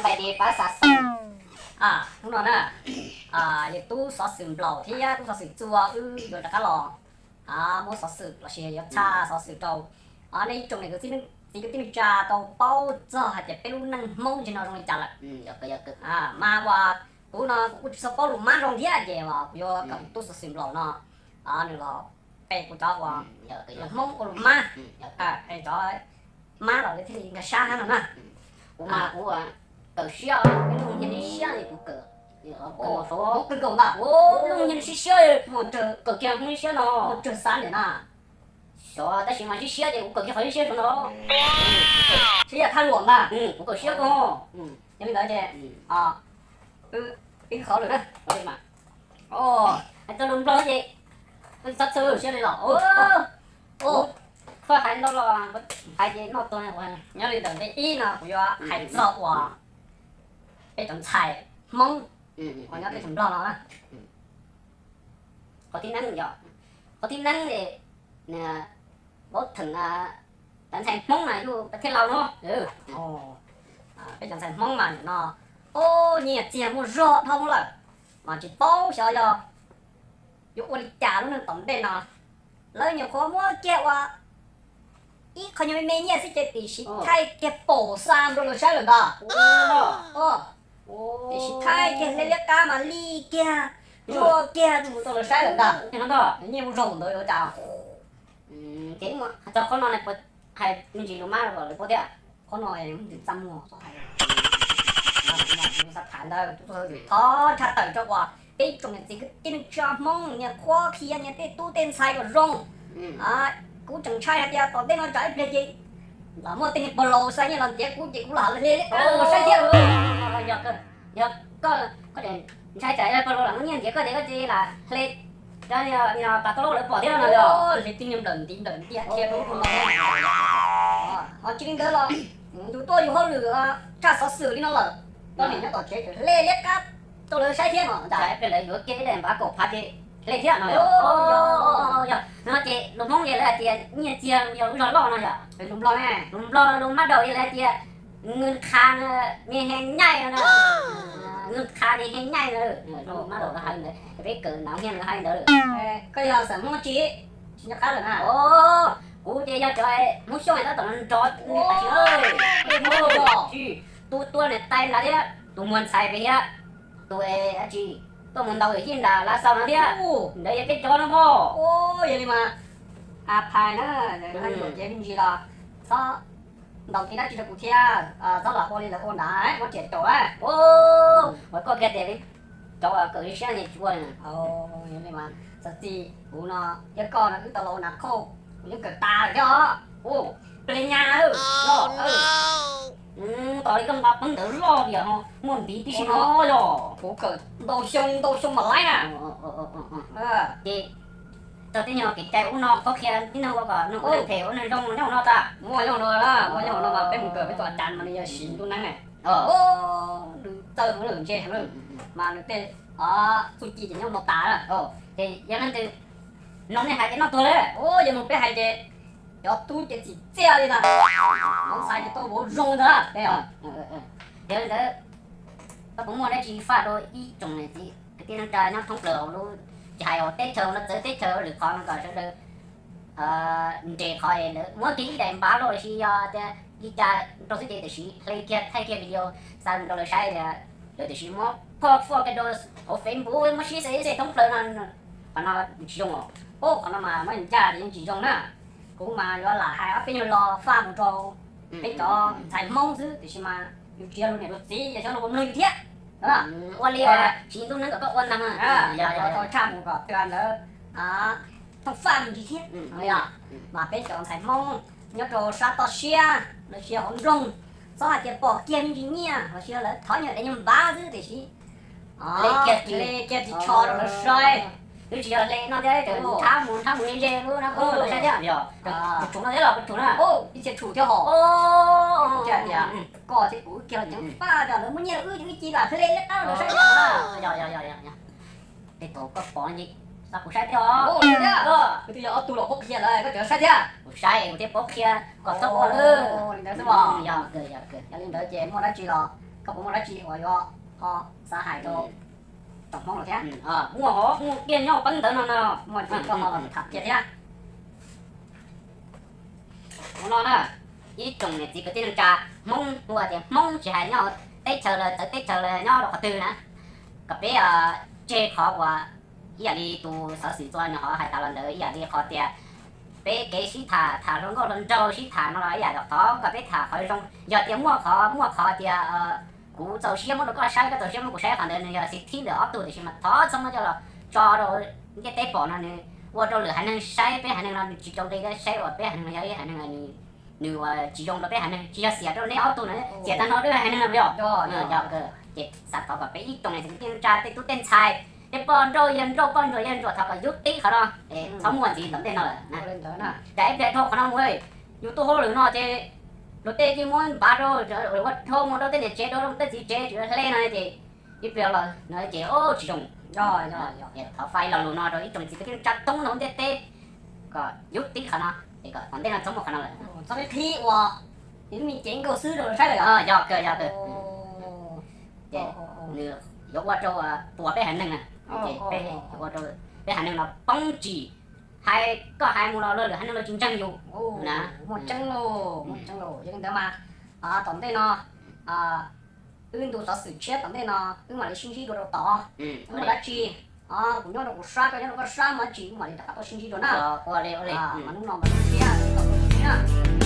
Pais pab xov xwm. Hnub no na, yog tub xov xwm Nplaum thiab tub xov xwm Txua wb yuav rov qab los muab xov xwm los sis yuav tshaj xov xwm rau nej ib tsoom niam txiv kwv tij neej tsa tau paub txog hais tias peb lub neej Hmoob ntsis no zoo li cas lawm. Mas uas kuv no kuv kuj tsis txhob paub lus Mab zoo thiab ces uas kuv yuav kom tub xov xwm Nplaum no nws los qe kuv cov uas lus Hmoob ua lus Mab, cov Mab los lawv thiaj li nkag siab no na. Kuv mas kuv kawm siab, lub nyiaj li siab li kuv kawm. Kawm nkaus ntag, lub nyiaj li siab siab, kawm kiag Hmoob li siab no, tsawg xav ntawm na. Xyov tab sis mas siab siab ces kuv kawm kiag qhov siab siab no. Siab yam thaj luam ntag, kuv kawm siab kawg. Yog li ntawd ces pib qhov lawm na. Hais txog lus Nplog ces txhob txhawj siab li los. Koj hais ntau los hais ces noj tuag. Nyob li ntawm nqe ib no kuv yuav hais txog uas peb cov ntxhais Hmoob uas nyob teb chaws Nplog no na. Qhov thib neeb yog, qhov thib neeb, paub theem cov ntxhais Hmoob mas yus pab thiaj laus no. Peb cov ntxhais Hmoob mas nim no nyiaj txiag muaj zog dhau lawm, mas tsis paub xyov yog yuav ua li cas lub neej tom ntej no. Lawv nyuam qhuav muab kiag ua ib qho nyuag me me nyiaj xwb ces tim siv thaij kiag pom xa rau lawv saib lawm ntag. Tim siv thaij kiag hle liab qab mas li kiag, zuaj kiag rau lawv saib lawm ntag. Nyiaj muaj zog ntawd yuav cas. Ces txog qhov no puas hais me ntsis lus Mab rau lawv paub thiab? Qhov no txaj muag txhob hais. Xav tham ntawd thov tshaj tawm rau uas peb tsoom niam txiv kwv tij neej tsa Hmoob nias qhuab qhia nias tej tub tej ntxhais kom zoo. Kuv tseem ntshai hais tias tom ntej no tsam ib pliag ces lam muaj tej niag pog laus xa nyiaj los ntiav kuv ces kuv lam hle liab qab los saib thiab. Yog koj ntshai tsam pog laus lam muaj nyiaj ntiav koj ces koj cia li lam hle rau pas tau lub lawv pom thiab no yog. Hle tib niag nplawm ntiv nplawm ntiag qhia rau ub rau no. Ho tsis li ntawd los yus tuaj yus hauj lwm tshaj xov xwm li no lawm, koj niam nyob tom tsev tseem hle liab qab rau lawv saib thiab no. Ntshai ib pliag lawv yuav kiag ib daim npav kaum phav ces hle thiab no. Yog no ces lus Hmoob ces lawv hais tias nyiaj txiag yog lub zog loj no yog. Lus Nplog ne, lus Nplog lus Mab Daum ces lawv hais tias เงินคา ne he nyaij no na. เงินคา ne he nyaij no. Lus Mab Daum lawv hais ntawd, peb kawm ntav nyiaj lawv hais ntawd. Koj yog xeem Hmoob tsi? Tsis nco qab lawm na. Kuv ces yog cov Hmoob Xyooj tab tom nrov nrov tas si. Tus tuaj niam tais nrad thiab tus muag ntxhais pem thiab, tus dab tsi tuaj mus ntaus yij nram Lav Xaus no thiab, ntawd yog peb cov no mas. Yog li mas, a phais na, yuav ces me ntsis los txhob ntaus kiag dab tsi rau kuv thiab, txhob lam ua li lawv ua nrad, muab riam caum. Ua koj kiag tias cov kawm li siab ne tsis ua li. Yog li mas txawm txij kuv no thiab koj no wb tau los ua nas khauj, kuv yeej kawm tas lawm thiab os. Peb nyab loj, tos li koj nqa peev ntawd loj tiag ho muaj ntiv tib si no yog. Kuv kawm ntau xyoo li ntau xyoo mas laib na. Ces txog tej nyuag kev cai ub no qhuab qhia tib neeg ua kom neeg ua neeg phem ua neeg zoo nyob hauv no tas. Muaj nyob hauv no, muaj nyob hauv no mas peb mus kawm peb tus a cas mas nws yog siv ntuj neeb ne. Nws txawj hauv lawm ntse heev lawm, mas nws tej txuj ci ces nyob no tas. Ces yog leej twg mloog nej hais ces noj tuag lawm. Yog mloog peb hais ces cov tub ces txim txiaj li ntag, cov ntxhais ces tau vauv zoo ntag. Yog li ntawd, koj puas muaj dab tsi faj rau ib tsoom niam txiv kwv tij neej tsa nyob thoob plaws hauv lub, tsis hais hauv teb chaws no txawv teb chaws lwm qhov no kom sawv daws nres qhov es lawv muab kiag ib daim npav loj los sis yog tias li cas rau xwb ces tam sim hle kiag thaij kiag video xa mus rau lawv saib tias lawv tam sim muab phoj foj kiag rau hauv Facebook muab sib xes xes thoob plaws no, qhov no tsis zoo os. Qhov no mas muab ncaj ces yeej tsis zoo na. Kuv mas yuav lam hais ob peb nyuag lo faj mus rau peb cov ntxhais Hmoob xwb tiam sis mas yus tsis yog luag niam luag txiv yog xyov luag puas mloog yus thiab. Ua li tsis ntuj neeb kom koj ua ntag. Yog tau tshaj mus kom tau ntawd thooj faj me ntsis thiab. Mas peb cov ntxhais Hmoob nyob rau sab toj siab los sis hauv nroog, txhob hais tias pom kiag me ntsis nyiaj los sis lawv thov nyuag daim nyuag npav xwb tiam sis hle kiag tsis tsho rau lawv saib. Twb tsis yog hle no thiab, nrhab mus nrhab mus ze ze lub no kuj saib thiab. Yog, kuv tsum no thiab los kuv tsum na. Ib txhia tsum thiab hos. Tias koj thiab kuv wb kiag los ceev faj, lawv muaj nyiaj wb ces wb cia li hle liab qab rau lawv saib thiab. Tej thaum koj pom ces xa kuv saib thiab os. Kuv twb yog ob tug los qhuab qhia lawm koj tseem saib thiab. Kuv saib kuv thiaj paub qhia kom txhob ua. Li ntawd xwb os. Yog li ntawd ces muaj dab tsi los Koj puas muaj dab tsi uas yuav ho xav hais rau tsoom Hmoob lawm thiab? Muaj hov, muaj kiag nyob peeb ntawd no na. Muaj ces koj ho los tham kiag thiab. Ua no na, ib tsoom niam txiv kwv tij neej tsa Hmoob, hu tias Hmoob tsis hais nyob teb chaws lawm txawv teb chaws lawm nyob rau qhov twg na, kom peb tseg qhov uas ib yam li tus xov xwm txua nws ho hais tas los ntawd, ib yam li qhov tias peb kev sib tham, tham hluas nkauj hluas nraug sib tham no los ib yam li thov kom peb tham qhov zoo. Yog tias muaj qhov, muaj qhov tias kuv txaus siab muab rau koj saib, koj txaus siab muab kuv saib, qhov ntawd nws yog xib thib ntawm ob tug, tiam sis mas thov txhob muab coj los tso rau ntiaj teb pom no, nws ua rau lwm haiv neeg saib peb haiv neeg no nws tsis zoo nqi, saib uas peb haiv neeg no yog ib haiv neeg nws uas tsis zoo rau peb haiv neeg, tsis yog xiam rau neb ob tug na, xiam tag nrho peb haiv neeg no yog. Ces xav thov kom peb ib tsoom niam txiv kwv tij neej tsa, tej tub tej ntxhais, tej poj nrauj yawg nrauj, poj ntsuam yawg ntsuam, thov kom yub tib qhov no, txhob muaj ntxiv tom ntej no lawm. Cas ib pliag dhau qhov no mus, yus tuaj hauj lwm no ces luag tej yeej muab npav rau, ua dhau mus rau tej niam tsev, rau tej txiv tsev tsis hle no ces ib pliag los no ces tsis zoo. Thov faib lo lus no rau ib tsoom txiv kwv tij neej tsa thoob lub ntiaj teb kom yub tib qhov no, es kom tom ntej no txhob muaj qhov no lawm. Txhob qhib ua me cev nkauj xwb rau saib lawm. Yog kawg, yog kawg. Ces nws yuav ua rau puas peb haiv neeg na, ces peb yuav ua rau peb haiv neeg no poob tsis, hais koj hais mus los luag lwm haiv neeg los tsis ntseeg yus na. Muaj tseeb lauj, muaj tseeb lauj. Yog li ntawd mas tom ntej no wb ntu xov xwm tshiab tom ntej no wb mam li sib ntsib dua rau tod. Muaj dab tsi kuv nyob rau kuv sab, koj nyob rau koj sab, muaj dab tsi wb mam li rov qab tuaj sib ntsib dua na. Mas hnub no mas thiab tau tuaj sib ntsib na.